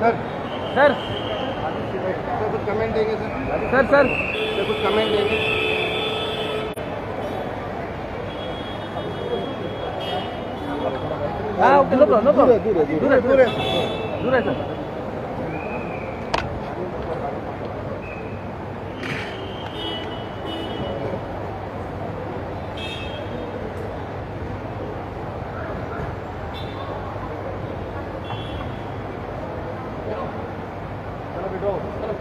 Sir. Sir. Sir, कुछ comment देंगे sir? Sir, sir. Sir, कुछ कमेंट देंगे? हाँ, okay, no problem, no problem. दूर है, दूर है। दूर है। दूर है सर। चलो बेटो, चलो।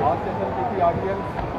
आज के सर किसी आरटीएल